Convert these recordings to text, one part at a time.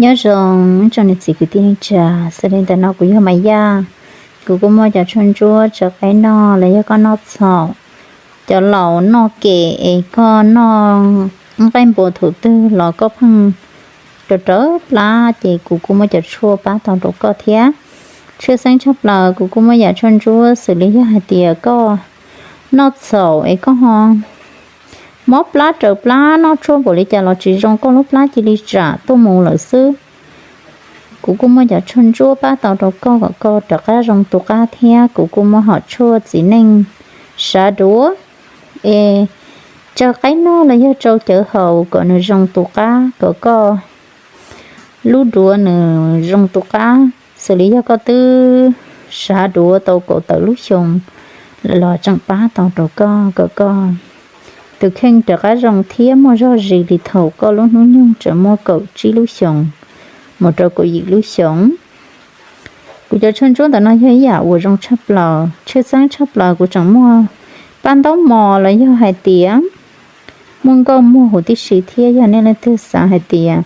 Nyob zoo tsoom niam txiv kwv tij neej tsa, xws li ntawm no kuv yog Maiv Yaj. Kuv kuj muaj cov tshuaj ntsuab tsaws qaib noj los yog koj noj txhaum, cov laus noj kem es koj noj nqaij npua thaum twg los koj pheej rau rawv plab ces kuv kuj muaj cov tshuaj pab tau rau koj thiab. Tshwj xeeb tshaj plaws kuv kuj muaj yam tshuaj ntsuab xws li yog hais tias koj noj txhaum es koj ho mob plab raws plab, noj tshuaj npaum li cas los tsis zoo, koj lub plab cia li tsam tuaj mus lawm xwb. Kuv kuj muaj cov tshuaj ntsuab pab tau rau koj kom koj rov qab zoo tus qab thiab. Kuv kuj muaj hom tshuaj txiv neej sav duav es tsaws qaib noj los yog tsau cawv haus kom nws zoo tus qab, kom koj lub duav nws zoo tus qab. Xws li yog koj twb sav duav tau kaum tawm lub xyoo los tseem pab tau rau koj kom koj tus kheej rov qab zoo thiab muaj zog zis li thaum koj lub hnub nyoog tseem muaj kaum tsib lub xyoos mus rau kaum yim lub xyoos. Kuv cov tshuaj ntsuab ntawm no yog ib yam uas zoo tshaj plaws, tshwj xeeb tshaj plaws kuv tseem muaj paj ntaub mos los yog hais tias muaj nkauj muag huv tib si thiab. Yog nej leej twg xav hais tias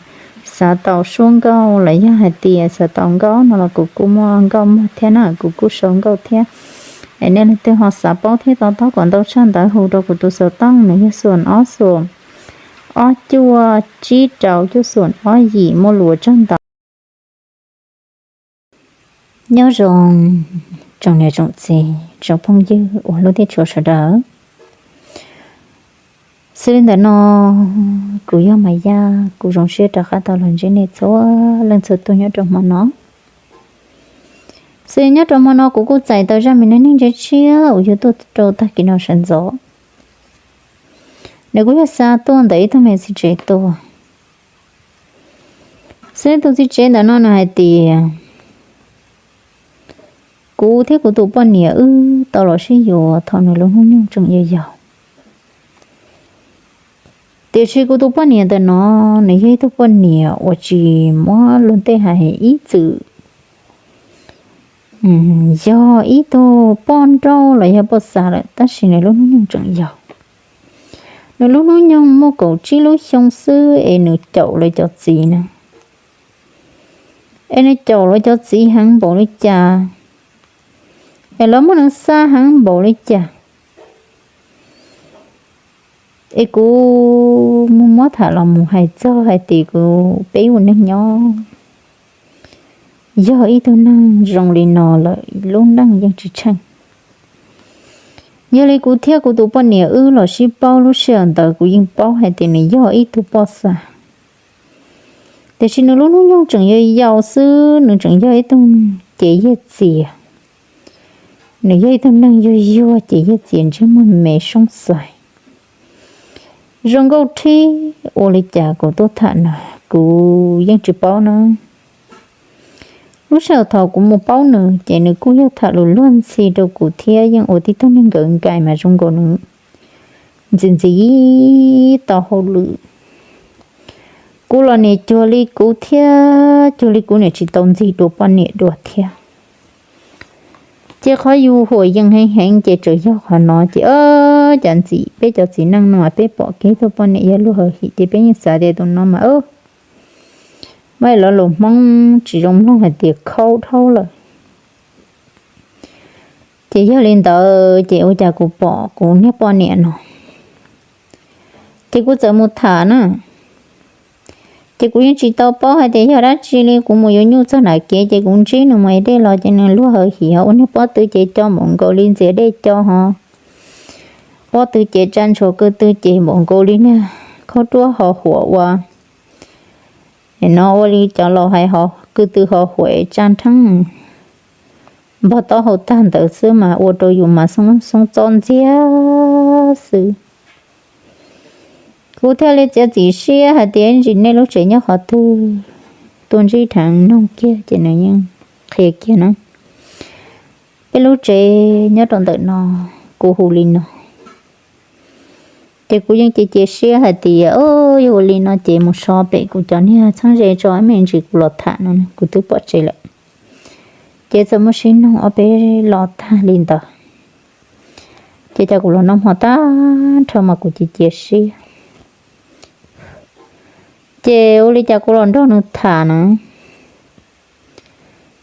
xav tau suab nkauj los yog hais tias xav tau nkauj no los kuv kuj muaj nkauj muag thiab na, kuv kuj sau nkauj thiab. Es nej leej twg ho xav paub thiab to taub kom ntau tshaj ntawd hu rau kuv tus xov tooj, nws yog xoom ob xoom ob cuaj tsib rau cuaj xoom ob yim, muaj lus ua tsaug ntau. Nyob zoo tsoom niam tsoom txiv tsoom phooj ywg uas hlub thiab tshua sawv daws. Xws li ntawm no kuv yog Maiv Yaj, kuv zoo siab rov qab tau los ntsib nej txhua leej txhua tus nyob rau hmo no. Xws li nyob rau hmo no kuv kuj txais tau zaj me neej neeg tshiab tshiab uas yog tuaj rau tag kis no sawv ntxov. Nws kuj yog xa tuaj ntawm ib tug me txiv tsev tuaj. Xws li tus txiv tsev ntawm no nws hais tias kuv thiab kuv tus poj niam wb tau los sib yuav thaum nws lub hnub nyoog tseem yau yaus. Tiam sis kuv tus poj niam ntawm no nws yog ib tug poj niam uas tsis muab luag ntej hais ib txwm yog ib tug poj nrauj los yog poj xav lawm, tab sis nws lub hnub nyoog tseem yau. Nws lub hnub nyoog muaj kaum tsib lub xyoo xwb es nws caum lawv cov txiv na. Es nws caum lawv cov txiv heev npaum li cas, es lawv muab nws xa heev npaum li cas. Es kuv mus muab tham los mus hais txog hais tias kuv peb ua neej nyob, yog ib tug neeg zoo li no lawm lub neej yeej tsis tsheej. Yog li kuv thiab kuv tus poj niam wb los sib paub lub sij hawm ntawd kuv yeej paub hais tias nws yog ib tug poj xav. Tiam sis nws lub hnub nyoog tseem yau yau xwb, nws tseem yog ib tug ces yaj txias. Nws yog ib tug neeg yuag yuag ces yaj txias ntsej muag me soob xais. Zoo nkauj rhib ua li cas kuv tuaj tham nws kuv yeej tsis paub na. Lub sij hawm thaum kuv mus paub nws ces nws kuj yog tham lus luag ntxhi rau kuv thiab yeej ua tib tug neeg nkawd nkais mas zoo nkaus nws ntxim ntxim tau hauj lwm. Kuv los niam cuag li kuv thiab cuag li kuv niam tsis tau ntxig dua poj niam dua thiab. Ces qhov yus huam yees heev heev ces tseem yog qhov no ces, cas ntxim peb cov txiv neej no mas peb pom kev tuaj poj niam yog luag hawm him ces peb yeej xav tias tus no mas muaj lo lus Hmoob tsis zoo mloog hais tias khaub dhau lawm. Ces yog li ntawd ces ua cas kuv pom kuv niag poj niam no, ces kuv txawm mus tham na. Ces kuv yeej tsis tau paub hais tias yog dab tsi li, kuv mus yuav nyuj txog nram kev ces kuv ntsib nws mus ev dej los ces nws luag hawm him ho ua niag pob tw ces co npaum nkaus li ntxias dej co ho, pob tw ces tsa ntshua ko tw ces npaum nkaus li niag khaub ruab ho huam ua, no ua li cov laus hais ho ko tw ho huam tsa nrheeb npog taub hau tag ntawd xwb mas ua rau yus mas xoob xoob txob ntxiag xwb. Kuv thiaj li txiav txim siab hais tias ntsis nej lub tsev nyob qhov twg, tuaj ntsib dheev noog kiag ces nws yeej qhia kiag na. Peb lub tsev nyob rau ntawm no, kuv hu li no. Ces kuv yeej cia cia siab hais tias yog ua li no ces mus so pem kuv cov niag txheeb ze tso, me ntsis kuv los tham no kuv twb pom tsev lawm. Ces txawm muaj sib noog ob peb los tag li ntawd, ces cas kuv los noj hmo tag nrho mas kuv cia cia siab. Ces ua li cas kuv los nrog nws tham na,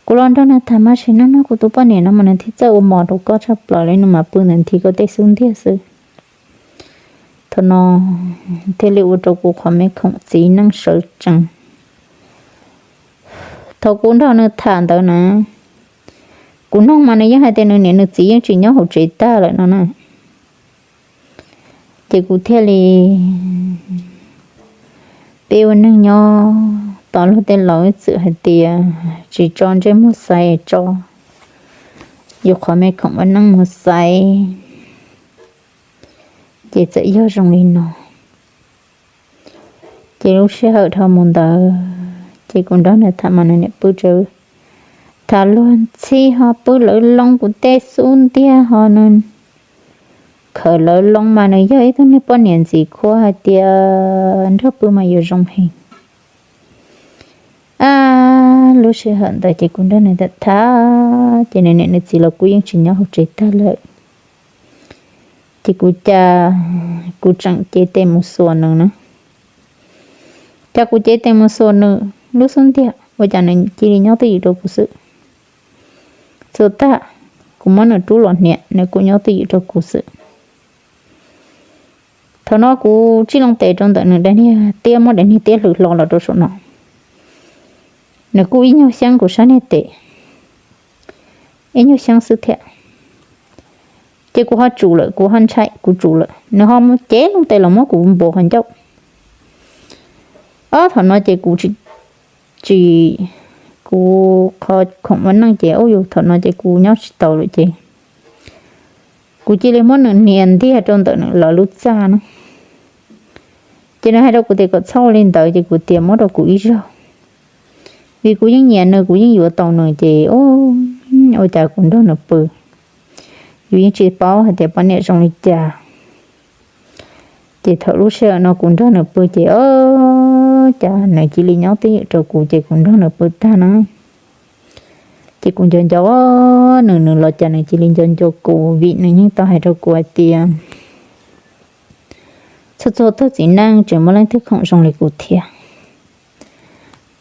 kuv los nrog nws tham mas sim neej no kuv tus poj niam no mas nws thiaj txawj ua mos rau koj tshaj plaws li, nws mas pw ntawm nthi koj tej xub ntiag xwb. Thaum no thiaj li ua rau kuv qhov me khoom txiv neej sawv tsees. Thaum kuv nrog nws tham ntawd na, kuv noog mas nws yeej hais tias nws niam nws txiv yeej tsis nyob hauv tsev tag lawm no na. Ces kuv thiaj li, peb ua neej nyob tos luag tej laus txwm hais tias tsis tso ntsej muag xaiv, tso yus qhov me khoom ua neej mus xaiv, ces txawm yog zoo li no. Ces lub sij hawm dhau mus ntawd ces kuv nrog nws tham mas nws niam pw tsawv, tham luag ntxhi ho pw lawv loo kuv tej xub ntiag ho nws khawm lawv loo mas nws yog ib tug niag poj niam ntxim qhuav hais tias nrog pw mas yuav zoo heev. Ab, lub sij hawm ntawd ces kuv nrog nws tham tham ces nws niam nws txiv los kuj yeej tsis nyob hauv tsev tag lawm. Ces kuv cas kuv tseem cev tes mus xuas nws na. Cas kuv cev tes mus xuas nws lub xub ntiag ua cas nws cia li nyob twj ywm rau kuv xwb. Xuas tag, kuv muab nws rub los hniav nws kuj nyob twj ywm rau kuv xwb. Thaum no kuv tsij loo tes rau ntawm nws daim niag tiab, muab daim niag tiab hlwv hlo los rau saum no. Nws kuj ib nyuag xyeeb kuv sab niag tes, ib nyuag xyeeb xwb thiab. Ces kuv ho tsum lawm, kuv ho ntshai, kuv tsum lawm, nws ho mus cev loo tes los muab kuv npuav qhov ncauj. Ob, thaum no ces kuv tsis, kuv qhov khoom ua neej ces ua yus thaum no ces kuv nyob tsis tau lawm ces kuv cia li muab nws hniav ntiag rau ntawm nws lawv lub txaj na. Ces nws hais rau kuv tias kom txhob ua li ntawd ces kuv tias muab rau kuv ib zaug, vim kuv yeej nyiam nws, kuv yeej yuav tau nws ces ua cas kuv nrog nws pw, yus yeej tsis paub hais tias poj niam zoo li cas. Ces thaum lub sij hawm no kuv nrog nws pw ces ua cas nws cia li nyob twj ywm rau kuv ces kuv nrog nws pw tag na. Ces kuv nco nco nws, nws los cas nws cia li nco nco kuv vim nws yeej tau hais rau kuv hais tias txhua txhua tug txiv neej tseem muaj leej twg khoom zoo li kuv thiab.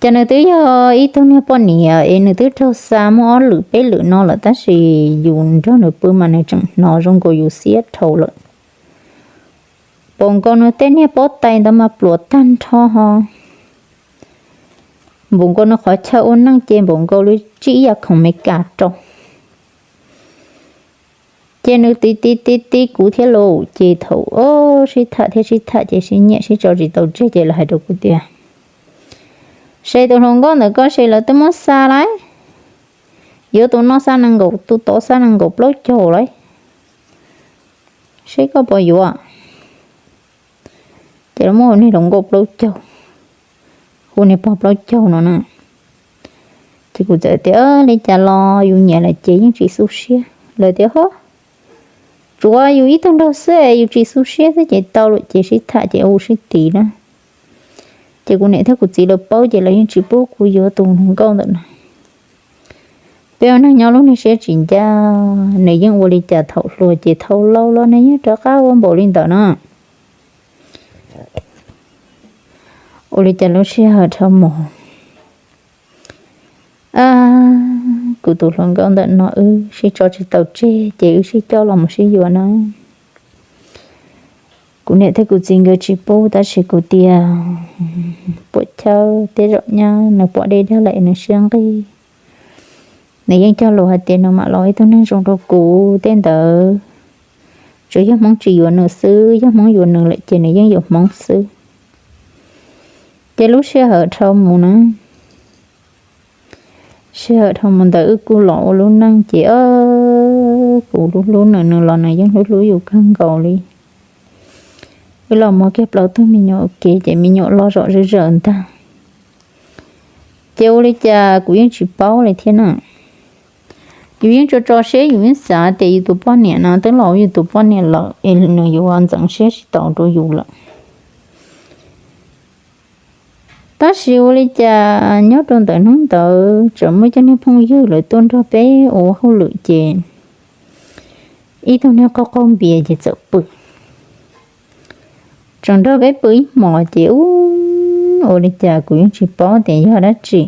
Ces nws twb yog ib tug niag poj niam es nws twb raug xa muaj ob lwm peb lwm no lawm tab sis yus nrog nws pw mas nws tseem hnov zoo nkaus yus xiab dhau lawm. Npaum nkaus nws tej niag pob tais ntawd mas pluav tag nrho ho, npaum nkaus nws qhov chaw ua neej ces npaum nkaus li tsib yam khoom Meskas rau. Ces nws tiv tiv tiv tiv kuv thiab lauj, ces thaum sib tham thiab sib tham ces sib nyiam sib tso tsis tau tseg ces lawv hais rau kuv tias, se tus hluas nkauj ntawm koj se lawv twb muab xa lawm, yuav tus no xa nees nkaum, tus tod xa nees nkaum plaub caug lawm, seb koj puas yuav. Ces lawv muab hu niag hluas nkauj plaub caug, hu niag pog plaub caug no na. Ces kuv txawm tias li cas los yus nyiam lawm ces yeej tsis xu siab. Lawv tias ho, tsuav yus ib tug nraug xwb yus tsis xu siab xwb ces tau lawm ces sib tham ces ua sib tiv na. Ces kuv niam thiab kuv txiv lawv paub ces lawv yeej tsis pub kuv yuav tus hluas nkauj ntawm no. Peb ua neeg nyob lub niag siab tsis ncaj, nws yeej ua li cas thaum hluas ces thaum laus los nws yeej rov qab ua npaum li ntawd na. Ua li cas lub sij hawm dhau mus, kuv tus hluas nkauj ntawm no wb sib tso tsis tau tseg ces wb sib coj los mus sib yuav na. Kuv niam thiab kuv txiv nkawd tsis pub tab sis kuv tias puam chawb tej zaum nyab nws pom dej dag lawm nws siab nqig. Nws yeej cog lus hais tias nws mam los ib tug neeg zoo rau kuv tej ntawd. Tsuas yog Hmoob tsis yuav nws xwb, yog Hmoob yuav nws lawm ces nws yeej yuav Hmoob xwb. Ces lub sij hawm dhau mus na, sij hawm dhau mus ntawd wb kuj los ua lub neej ces kuv hlub hlub nws, nws los nws yeej hlub hlub yus kawg nkaus li. Wb los muaj kiag plaub tug me nyuam ua ke ces me nyuam loj zom zawv zawv ntag. Ces ua li cas kuv yeej tsis paub li thiab na. Yus yeej tso tso siab, yus yeej xav tias yus tus poj niam no twb los ua yus tus poj niam lawm es nws yuav ntxeev siab tsis tau rau yus lawm. Tab sis ua li cas nyob rau ntawm hnub ntawd tseem muaj cov niag phooj ywg lawv tuaj nrog peb ua hauj lwm ces ib tug niag qaug qaug npias ces txawm pw. Tseem nrog peb pw ib hmos ces ub, ua li cas kuv yeej tsis paub tias yog dab tsi.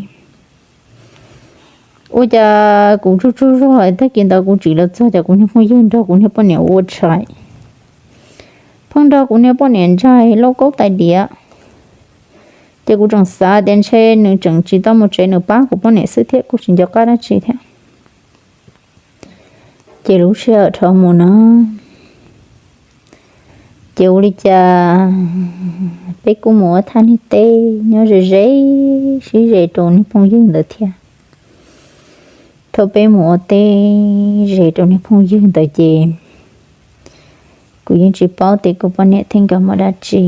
Ua cas kuv tsaug tsaug zog, tag kis ntawd kuv tsim los txog ces kuv niag phooj ywg nrog kuv niag poj niam ua tshais, pheej nrog kuv niag poj niam ntsaig lauj kaub tais diav. Ces kuv tseem xav tias ntshe nws tseem tsis tau mus tsev, nws pab kuv poj niam xwb thiab, kuj tsis nco qab dab tsi thiab. Ces lub sij hawm dhau mus na, ces ua li cas peb kuj mus ua thaj niag teb nyob ze ze, sib ze rau niag phooj ywg ntawd thiab. Thaum peb mus ua teb ze rau niag phooj ywg ntawd ces kuv yeej tsis paub tias kuv poj niam thiab nkawd muaj dab tsi,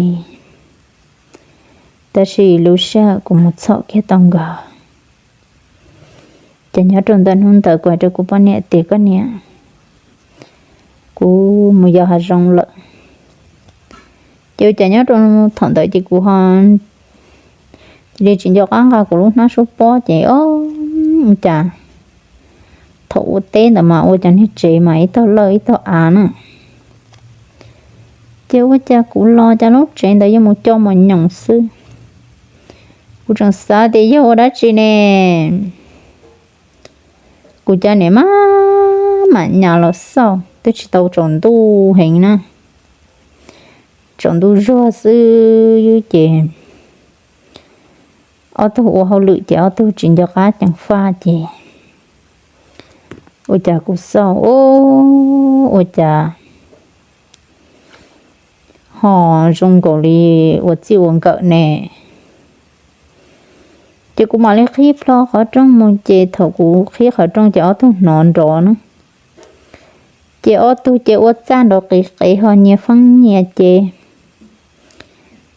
tab sis lub sij hawm kuv mus txhom kiag tau nkawd, ces nyob rau ntawm hnub ntawd kuv hais rau kuv poj niam tias, koj niam, kuv mus yos hav zoov lawm. Ces ua cas nyob rau thaum ntawd ces kuv ho cia li tsis nco qab nqa kuv lub hnab suab pob ces o, ua cas thaum ua teb ntawd mas ua cov niag tsev mas ib tog lawj ib tog av na. Ces ua cas kuv los cas lub tsev ntawd yuav mus co mos nyoos xwb. Kuv tseem xav tias yog ua dab tsi ne, kuv cov niam maj mam nyas los xauj twb tsis tau tsaus ntuj heev na, tsaus ntuj zog xwb ces ob tug ua hauj lwm ces ob tug tsis nco qab ceev faj ces ua cas kuv xauj ua cas ho zoo nkaus li ua txij ua nkawm ne. Ces kuv mam li qhib plho qhov rooj mus ces thaum kuv qhib qhov rooj ces ob tug hnov nrov na. Ces ob tug ces ua txaj nrov qis qev ho nyias feeb nyias ces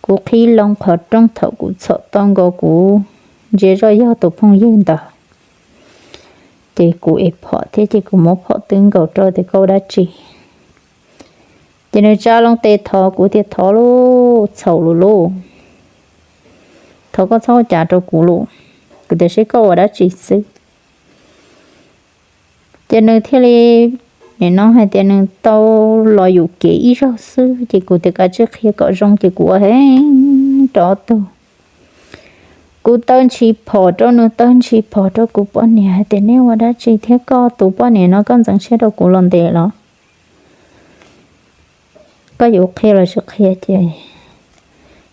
kuv qhib loo qhov rooj, thaum kuv txhom tau nkaus kuv ntsia zoj yog tus phooj ywg ntawd. Ces kuv ev phom thiab ces kuv muab phom twb nkaus rau tias koj ua dab tsi. Ces nws tsa loo tes thov kuv tias thov lauj, txhaum lawm lauj, thov koj txhob ua cas rau kuv lauj, kuv tias seb koj ua dab tsi xwb. Ces nws thiaj li, nim no hais tias nws tau los yus kev ib zaug xwb ces kuv tias kav tsij qhia kom zoo ces kuv ua heev rau ob tug. Kuv taw ntshis phom rau nws, taw ntshis phom rau kuv poj niam hais tias nej ua dab tsi thiab, koj tus poj niam no koj ntxeev siab rau kuv los ntev los? Koj yuav qhia los tsis qhia ces,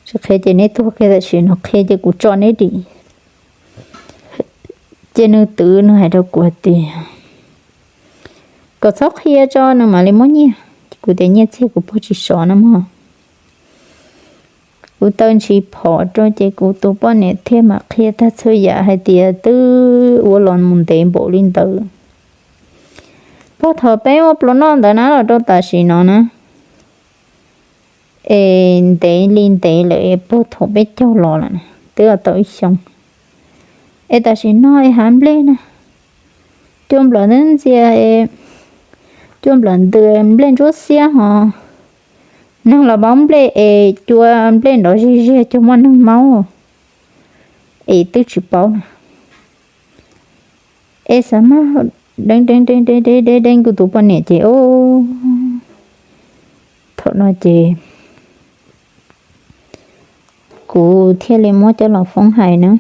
tsis qhia ces neb tuag kiag tam sim no, qhia ces kuv tso neb dim. Ces nws twv nws hais rau kuv tias kom txhob qhia tso nws mam li muab nyiaj. Kuv tias nyiaj txiag kuv puag tsis sov na mog. Kuv taw ntshis phom rau ces kuv tus poj niam thiaj mam qhia tag txhua yam hais tias twb ua los mus ntev npaum li ntawd. Puag thaum peb ua pluas noj ntawd na los rau tam sim no na, es ntev li ntev lawm, puag thaum peb caug los lawm twb tau ib xyoos. Es tam sim no es hav nplej na, cua nplawm ntxia, cua nplawm ntws, nplej ntsuab xiab ho, neeg los paub nplej es cua nplej nrov zig zig cuag muaj neeg maub es twb tsis paub na. Es xav maj deev deev deev deev deev deev kuv tus poj niam ces, thaum no ces kuv thiaj li muab coj los foob hais na.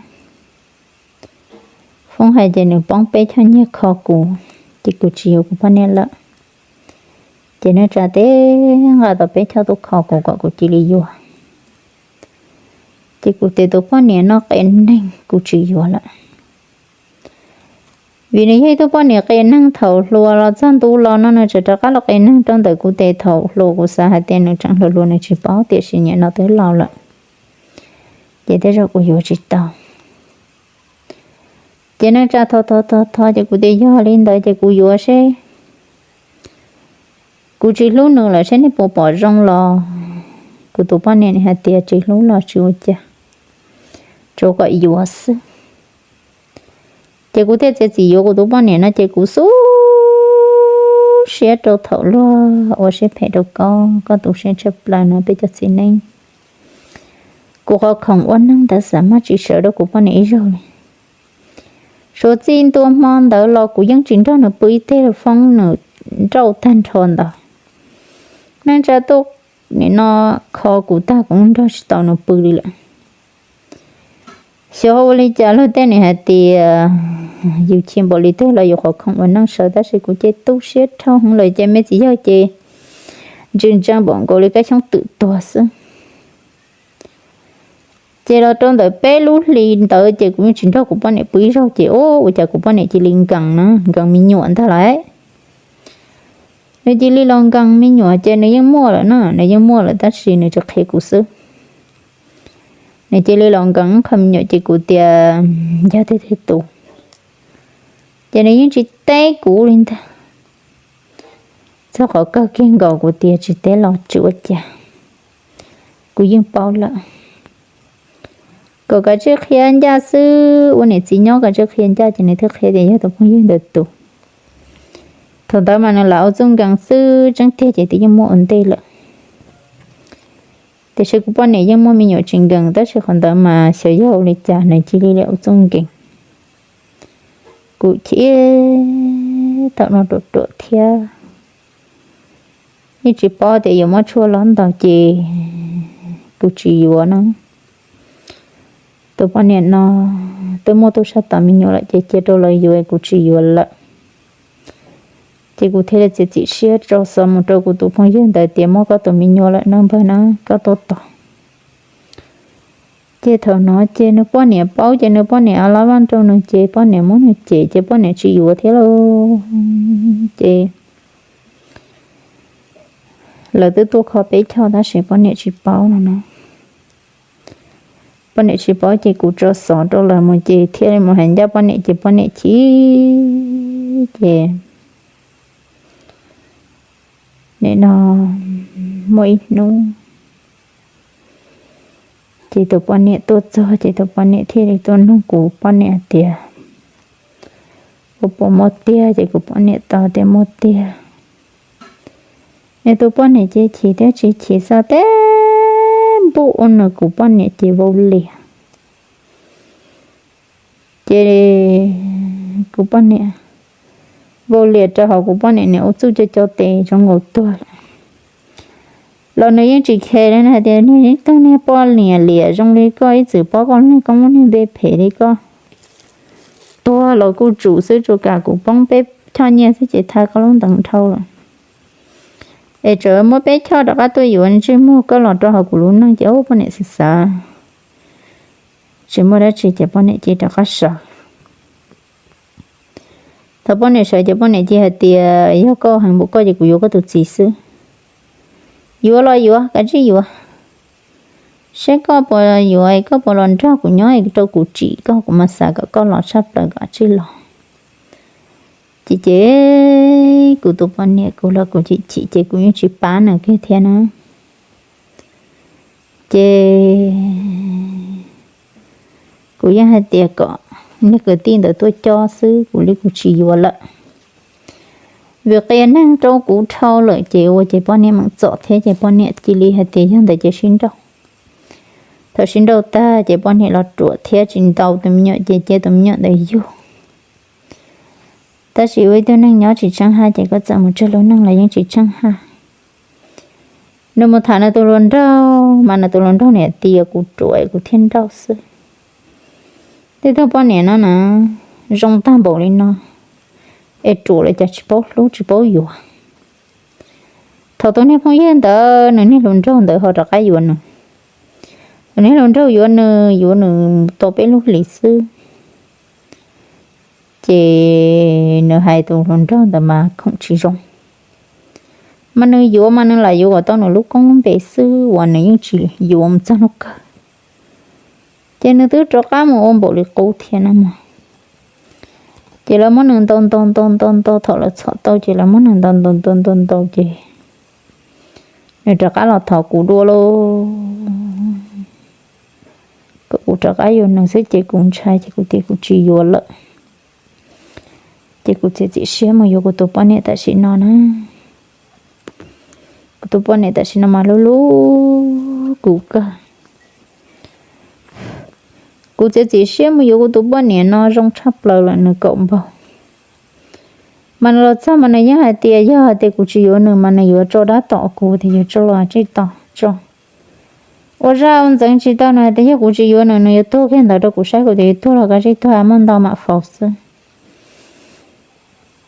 Foob hais ces nws poob peb choj nyiaj kho kuv, ces kuv tsis yuav kuv poj niam lawm. Ces nws tsa teb nqa tau peb choj tuaj kho kuv kom kuv cia li yuav. Ces kuv tes tus poj niam no qias neeg kuv tsis yuav lawm. Vim nws yog ib tug poj niam qias neeg, thaum hluas los txog ntu los no nws tseem rov qab los qias neeg rau ntawm kuv tes thaum hluas. Kuv xav hais tias nws tseem hluas hluas nws tsis paub, tiam sis nim no twb laus lawm, ces tej zaum kuv yuav tsis tau. Ces nws tsa thov thov thov thov ces kuv tias yog li ntawd ces kuv yuav seb, kuv tsis hlub nws lawm seb nej puas pom zoo los. Kuv tus poj niam hais tias tsis hlub los tsis ua cas, tsuas kom yuav xwb. Ces kuv thiaj txiav txim yuav kuv tus poj niam no ces kuv xub siab rau thaum luag ua siab phem rau koj, koj tu siab tshaj plaws no peb cov txiv neej. Kuv qhov khoom ua neeg ntawd xav maj tsis sawv rau kuv poj niam ib zaug li. Suav txij ntua hmo ntawd los kuv yeej tsis nrog nws pw ib teg, foob nws nrauj tag nrho ntawd. Neej tsa tuaj nim no kho kuv tag kuv nrog tsis tau nws pw li lawm. Xyov ua li cas luag tej nim hais tias yus chim npaum li twg los yus qhov khoom uas neej sawv, tab sis kuv ces tu siab dhau hwv lawm ces me txiv yawg ces ntsia ntsees npaum nkaus li kab xyoob twm tuag xwb. Ces los rau ntawm peb lub hlis ntawd ces kuv yeej tsis nrog kuv poj niam pw ib zaug ces ua cas kuv poj niam cia li nkees na, nkees me nyuam ntag lauj. Nws cia li los nkees me nyuam ces nws yeej muaj lawm na, nws yeej muaj lawm tab sis nws tsis qhia kuv xwb. Nws cia li los nkees qho me nyuam ces kuv tias yog tej tej tus, ces nws yeej tsis teb kuv li ntag. Txog qhov kawg kiag nkaus kuv tias tsis teb los tsis ua cas, kuv yeej paub lawm. Kom kav tsij qhia ncaj xwb, ua niam txiv nyob kav tsij qhia ncaj ces nws thiaj qhia tias yog tus phooj ywg ntawd tus. Thaum ntawd mas nws lam ua txuj nkees xwb, tseeb tiag ces twb yeej muaj ua ntej lawm. Tiam sis kuv poj niam yeej muaj me nyuam tsis nkees, tab sis qhov ntawd mas xyov yog ua li cas nws cia li lam ua txuj nkees. Kuv chim thaum no ruam ruam thiab, yeej tsis paub tias yuav muab tshuaj los ntaus ces kuv tsis yuav no. Tus poj niam no twb muaj tub sab tom me nyuam lawm ces cia rau lawv yuav, kuv tsis yuav lawm. Ces kuv thiaj li txiav txim siab tso xov mus rau kuv tus phooj ywg ntawd tias muab koj tus me nyuam lawm no npawg na, koj tuaj tos. Ces thaum no ces nws poj niam paub ces nws poj niam a lab vaj rau nws ces poj niam muab nws cem ces poj niam tsis yuav thiab lauj. Ces lawv twb tuaj kho peb choj tab sis poj niam tsis paub no na. Poj niam tsis paub ces kuv tso xov rau lawv mus ces thiaj li mus hais ncaj poj niam ces poj niam chim ces nim no muaj ib hnub ces tus poj niam tuaj txog ces tus poj niam thiaj li tuaj nug kuv poj niam hais tias ua puas muaj tiag ces kuv poj niam teb tias muaj tiag. Nws tus poj niam ces chim thiab tsis chim xav teb npuj ua nws kuv poj niam ces vau lias. Ces kuv poj niam vau lias rau hauv kuv poj niam niam ua txuj co co tes zoo nkaus tuag lawm. Los nws yeej tsis khe li, nws hais tias niag ib tug niag poj niam liam zoo li koj ib txwm paub koj niag koob lub niag npe phem li koj, tuag los kuj tsum xwb, tsuas kam kuv poob peb choj nyiaj xwb ces thab koj lub ntees dhau lawm. Es tseem muab peb choj rov qab tuaj yuav ntsej muag koj los rau hauv kuv lub neej ces ub poj niam xav xav tsis muaj dab tsi ces poj niam cia li rov qab sawv. Thaum poj niam sawv ces poj niam cia li hais tias yog koj heev npaum koj ces kuv yuav koj tus txiv xwb. Yuav los yuav, kav tsij yuav, saib koj puas yuav, koj puas los nrog kuv nyob rau kuv tsim koj, kuv mas xav kom koj los tshaj plaws kom tsij los. Ces ces kuv tus poj niam kuv los kuv chim chim ces kuv yeej tsis pab nws kiag thiab na. Ces kuv yeej hais tias kom niag kwv tij ntawd tuaj coj xwb, kuv li kuv tsis yuav lawm. Vim qias neeg rau kuv dhau lawm ces ua ces poj niam meem txom thiab ces poj niam cia li hais tias yog ntawd ces sib nrauj. Thaum sib nrauj tag ces poj niam los ruam thiab tsis ntaus tus me nyuam ces cia tus me nyuam ntawd yug. Tab sis ua ib tug neeg nyob tsis tsheej haj ces koj txawm mus tseg lub neej los yeej tsis tsheej haj. Nws mus tham nws tus hluas nraug mas nws tus hluas nraug niam tias kuv ruam kuv thiaj nrauj xwb. Tej tug poj niam no na, zoo tag npaum li no es ruam lawm cas tsis paub hlub tsis paub yuav. Thaum tus niag phooj ywg ntawd nws niag hluas nraug ntawd ho rov qab yuav nws, tus niag hluas nraug yuav nws, yuav nws tau peb lub hlis xwb. Ces nws hais tus hluas nraug ntawd mas khoom tsis zoo, mas nws yuav mas nws lam yuav kom tau nws lub koob lub npe xwb uas nws yeej tsis yuav mus txog hnub kawg. Ces nws twb rov qab mus ua npaum li qub thiab no mog. Ces lawv muab nws ntaus ntaus ntaus ntaus ntaus, thaum lawv txhom tau ces lawv muab nws ntaus ntaus ntaus ntaus ntaus ces nws rov qab los thov kuv dua lauj, kom kuv rov qab yuav nws xwb ces kuv ntshai ces kuv tias kuv tsis yuav lawm. Ces kuv txiav txim siab mus yuav kuv tus poj niam tam sim no na. Kuv tus poj niam tam sim no mas hlub hlub kuv kawg. Kuv txiav txim siab mus yuav kuv tus poj niam no zoo tshaj plaws lawm, nws kaum npaug. Mas nws los txog mas nws yeej hais tias yog hais tias kuv tsis yuav nws mas nws yuav tso dab tom kuv tias yuav tso los tsij tos tso, ua zaj ua ntxeev tsis tau, nws hais tias yog kuv tsis yuav nws, nws yuav tuag kiag ntawd rau kuv saib, kuv tias yuav tuag los kav tsij tuag, muaj ntau mam faus xwb.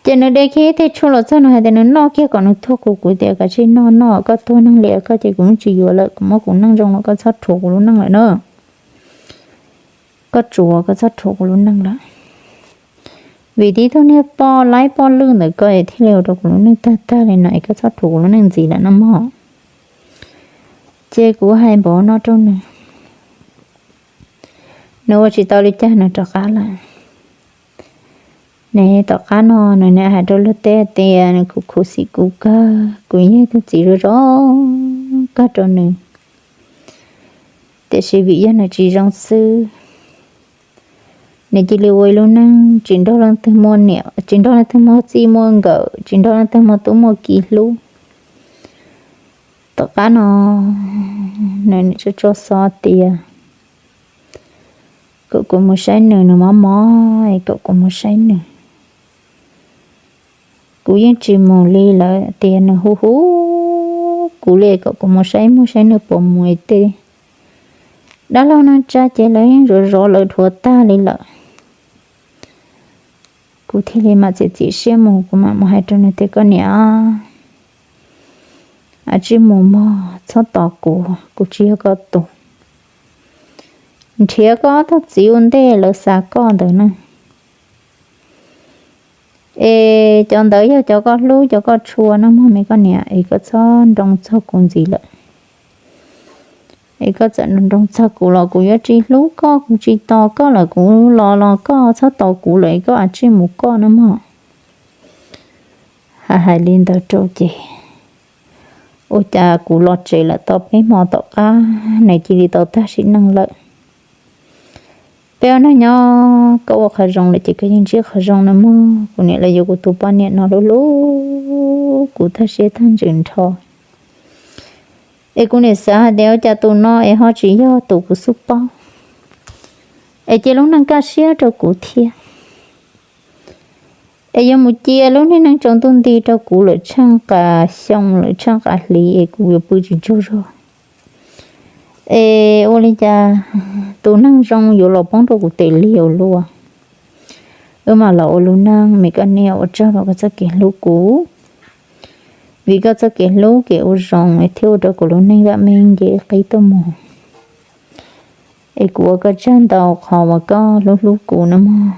Ces nws de kiag tej tshuaj los txog, nws hais tias nws noj kiag kom nws tuag kuv, kuv tias kav tsij noj, noj koj tuag neeg liam koj ces kuv yeej tsis yuav lawm, kuv muab kuv neej zoo los koj txhob rhuav kuv lub neej lawm na. Koj tsuav koj txhob rhuav kuv lub neej lawm, vim tib tug niag poj laib poj lwj ntawm koj es thiaj li ua rau kuv lub neej tag tag li no es koj txhob rhuav kuv lub neej ntxiv lawm no mog. Ces kuv hais npaum no rau nws, nws ua tsis tau li cas nws rov qab lawm. Ne tom qab no nws nim hais rau luag tej tias nws khuv khuv xim kuv kawg, kuv yog ib tug txiv zoo zoo kawg rau nws, tiam sis vim yog nws tsis zoo xwb, nws cia li ua ib lub neej tsis nrog leej twg muaj niam, tsis nrog leej twg muaj txij muaj nkawm, tsis nrog leej twg muaj tub muaj ki hlub. Tom qab no nws nim tso tso xov tias kom kuv mus saib nws, nws mob mob es kom kuv mus saib nws. Kuv yeej tsis mus li, lawv tias nws hu hu kuv li kom kuv mus saib, mus saib nws puas mus es tej dab laug neej tsa ces lawv yeej zov zov lawv dhuav tag li lawm. Kuv thiaj li mam txiav txim siab mus, kuv mam mus hais rau nws tias koj niam, a, tsij mus mog, txhob tos kuv, kuv tsis yog koj tus. Nrhiav koj ob tug txiv ua ntej lawv xa koj ntawd na. Es cov ntawd yog cov koj hlub cov koj tshua no mog me koj niam, es koj txhob nroo txog kuv ntxiv lawm. Es koj txawm nroo txog kuv los kuv yuav tsis hlub koj, kuv tsis tos koj lawm, kuv los los koj txhob tos kuv lawm, es koj a tsij mus koj no mog. Hais hais li ntawd rau ces ua cas kuv los tsev lawm tau peb hmo tom qab nws cia li tau tag sim neej lawm. Peb ua neeg nyob koj ua qhov zoo lawm ces koj yeej ntsib qhov zoo no mog. Kuv niam los yuav kuv tus poj niam no hlub hlub kuv tag siab tag ntsws nrho. Es kuv niam xav hais tias ua cas tus no es ho tsis yog tus kuv xub paub, es cia lub neej kaj siab rau kuv thiab. Es yuav mus cia lub niag neej tsaus ntuj nti rau kuv lawm tsheej qas xyoo lawm tsheej qas hli es kuv yuav pw tsis tsaug zog. Es ua li cas tus neeg zoo yuav los poob rau kuv tes liag ua luaj. Wb mam los ua lub neej me koj niam, ua tsaug rau koj txoj kev hlub kuv. Vim koj txoj kev hlub kev ua zoo es thiaj ua rau kuv lub neej vam meej nce qib tuaj mus. Es kuv ua koj tsaug ntau qhov uas koj hlub hlub kuv no mog.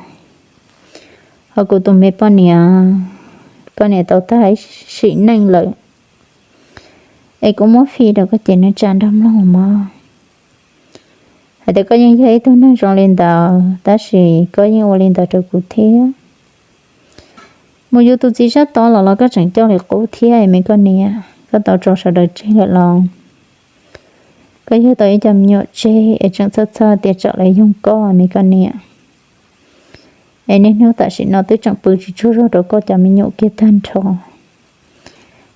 Ho kuv tus me poj niam, koj niam tau tag sim neej lawm, es kuv muab fij rau koj ces nej tsa nrog mloog mog. Hais tias koj yeej yog ib tug neeg zoo li ntawd tab sis koj yeej ua li ntawd rau kuv thiab. Mus yuav tus txiv sab tod los los koj tseem coj li qub thiab me koj niam, koj tau tso sawv daws tseg lawm los koj yug tau ib co me nyuam tseg es tseem txhawj txhawj tias tsam lawv yoog koj me koj niam. Es niaj hnub tam sim no twb tseem pw tsis tsaug zog rau koj cov me nyuam kiag tag nrho.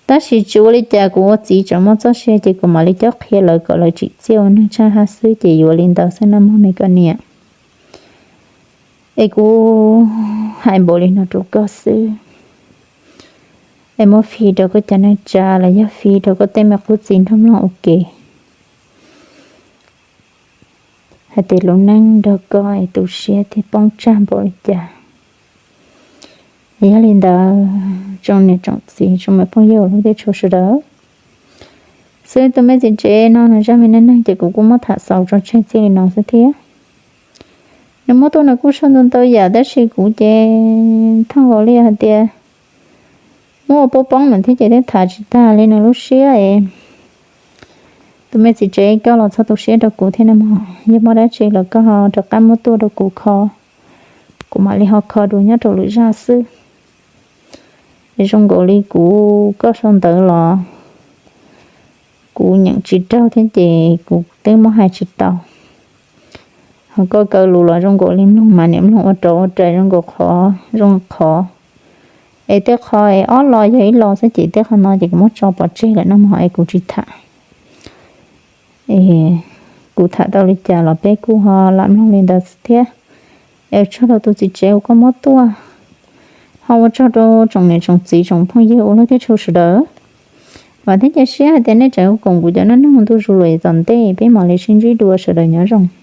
Tab sis tsis ua li cas, kuv ua txiv tseem muaj txoj sia ces kuv mam li cob qhia lawv kom lawv tsim txiaj ua neeg tshaj hab xwb ces yuav li ntawd xwb no mog me koj niam. Es kuv hais npaum li no rau koj xwb. Es muab fij rau koj cov neej tsa los yog fij rau koj tej me qub txiv nrog mloog ua ke. Hais tias lub neej nrog koj es tu siab thiab poob tsag npaum li cas. Yog li ntawd tsoom niam tsoom txiv tsoom me phooj ywg hlub thiab tshua sawv daws, xwb tus me txiv tsev no nws zaj me neej neeg ces kuv kuj muab tham xaus tso tseg txij li no xwb thiab. Nws muab tuaj nws kuj sau ntau ntau yam tab sis kuv ces thooj nkaus li hais tias muab ua poob poob lawm thiab ces twb tham tsis tag li nws lub siab es. Tus me txiv tsev koj los txhob tu siab rau kuv thiab no mog, yog muaj dab tsi los koj ho rov qab muab tuaj rau kuv kho, kuv mam li ho kho dua nyob rau lwm zaj xwb. Zoo nkaus li kuv koj sau ntawv los kuv nyeem tsis raug thiab ces kuv twb muab hais tsis tau. Ho koj kaw lus los zoo nkaus li mloog mas niam mloog ua rau ua rais zoo nkaus qhov zoo qhov. Es tej qho es ob lo yog ib lo xwb ces tej qho no ces kuv muab tso pov tseg lawm no mog es kuv tsis tham. Kuv tham tau li cas los peb kuj ho lam mloog li ntawd xwb thiab. Es ua tsaug rau tus txiv tsev uas koj muab tuaj, ho ua tsaug rau tsoom niam tsoom txiv tsoom phooj ywg ua luaj thiab tshua sawv daws. Vam thiab cia siab hais tias nej tseem koom kuv cov neej neeg ntu zus lawm tom ntej, peb mam li sib ntsib dua, sawv daws nyob zoo.